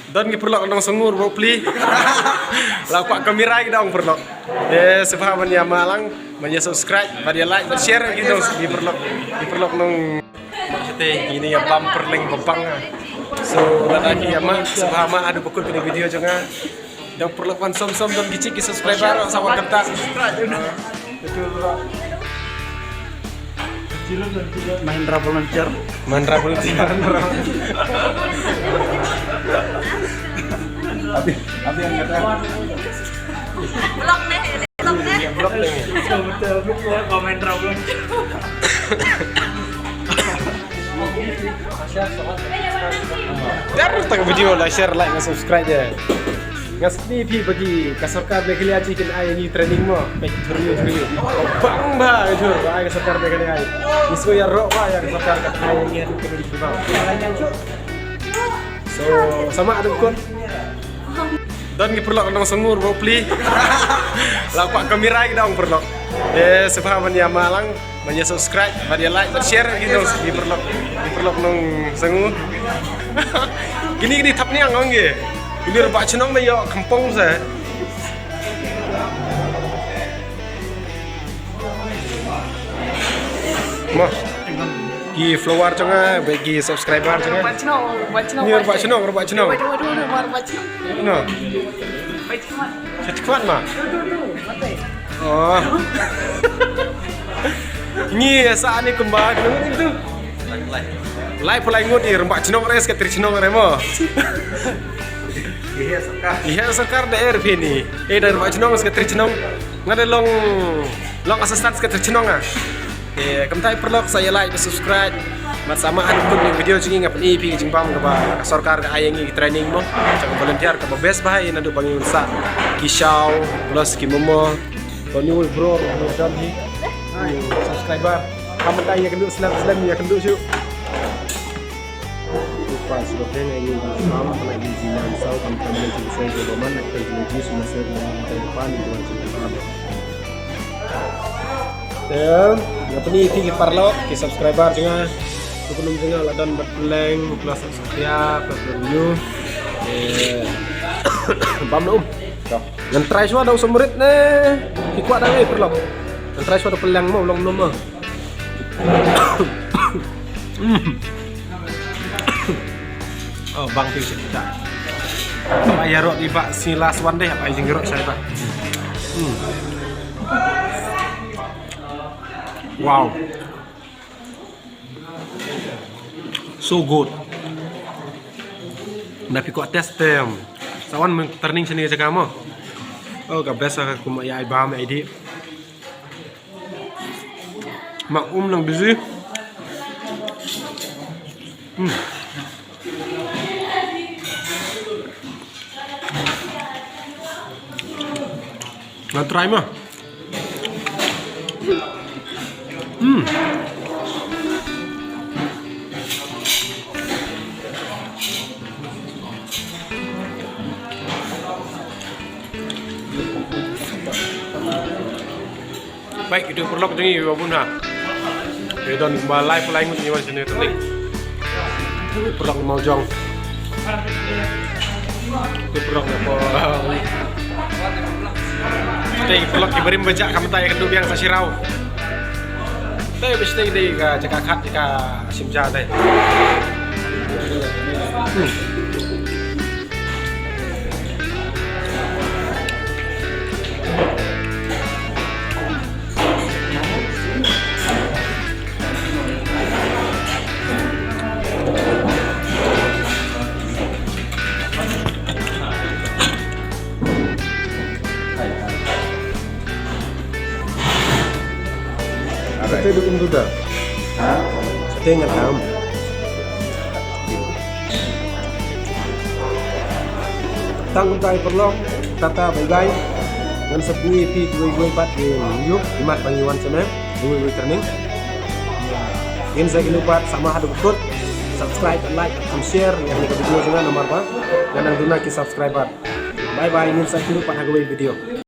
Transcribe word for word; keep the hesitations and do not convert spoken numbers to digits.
Don ki paralok nongsangur bapli. La kwah kamera ki dong paralok. Te sngewbha ban ïa ma lang, ban ïa subscribe, ban ïa like, ban share ki dong ki paralok. Ki paralok nong Mat shatei, kine ïa bam pyrleng bapang. So lada ki ïa ma, sngewbha ma haduh ba kut kine video jong nga. Dang paralok ban som som don ki chik ki subscriber sa wan kata. Mahindra Volunteer. Mahindra Volunteer. Abi, abi yang kata. Blok deh, blok deh. Blok deh. Mahindra Volunteer. Dar tang video la share, like, ngan subscribe ïa. Nga sngewthuh phi ba ki ka sorkar Meghalaya ki kin ai ïa ngi training mo. Peit jhur ïa jhur ïa. Bang ba jhur ba ai ka sorkar Meghalaya. Ngi sngewthuh ïa ro ba ïa ka sorkar ka ai ïa ngi training mo. So sama ada pun. Don ki paralok nongsangur bapli. La kwah kamera ki dong paralok. Eh, sngewbha ban ïa ma lang, ban ïa subscribe, ban ïa like, ban share ki dong ki paralok. Ki paralok nongsangur. Kine kine thap niang ong ki. Kine rangbah chnong ba ïoh kampong sa. Mo. Ki follower jong nga, ba ki subscriber jong nga. Rangbah chnong, rangbah chnong. Ni rangbah chnong, rangbah chnong. Waduh, waduh, waduh, rangbah chnong. No. Rangbah chnong. Sha khmat ma. Waduh, waduh, mate. Oh. Ngi sa ni kumba ngut itu. Lai pulai ngut i rangbah chnong re, sekretari chnong re mo. Ihe sorkar. Ihe sorkar da er pini. Eh, da rangbah chnong, sekretari chnong. Nga da long, long assistant secretary chnong ah. Te kumta i paralok sa ïa like, subscribe. Mat sama haduh kut video jong ngi, nga pyni phi jingbam kaba ka sorkar ka ai ïa ngi training mo. Jong volunteer kaba best bha ïa naduh ba ngi un sah ki shaw plus ki momo. Ko ni ul bro, ul dam hi. Subscriber. Kam ta ïa kynduh slem slem ïa kynduh shuh. Upa sudah kena ini bam pernah di sini ansau kam kam ni sini saya juga mana kan sini di semua saya dengan saya pan itu kan sini paham. Ya, nga pyni phi ki paralok, ki subscriber jong nga. Tu pynlong jong nga la don bad pynleng plus subscribe plus view. Eh, bam na um. Ngan try shuwa da u samrit ne. Ki kwah da ngai paralok. Ngan try shuwa da pynleng mo long nom mo. Oh, bang tu sih kita. Ba ïaroh di ba si last one deh, ba jingïaroh shai ba. Hmm. Wow. So good. Na phi kwah test em. Sa wan mynta training shane jaka mo. Oh, ka best ka kum ïa ai bam ïa ai di. Ma um nang busy. Hmm. Ngan try ma. Hmm. Baik, itu paralok jong ngi ba bun ha. Ïa don ba lai pulai ngut ngi wan shane training. Paralok Mawjong. Itu paralok na po. Te paralok ki barim ba jah kam ta ïa ka tu biang sa shiraw. Te ba shatei dei ka jaka khat jaka shim ja dei. Hmm. Shatei duk um duda. Shatei ngan am. Tang kumta i paralok, tata bye bye. Ngan sa pyni phi kiwei kiwei pat ki ïuh, imat ba ngi wan shane, kiwei kiwei training. Ngin sa ïakynduh pat, sa ma haduh ba kut, subscribe, like, and share ïa kane ka video jong nga namar ba nga dang duna ki subscriber. Bye bye, ngin sa ïakynduh pat ha kawei video.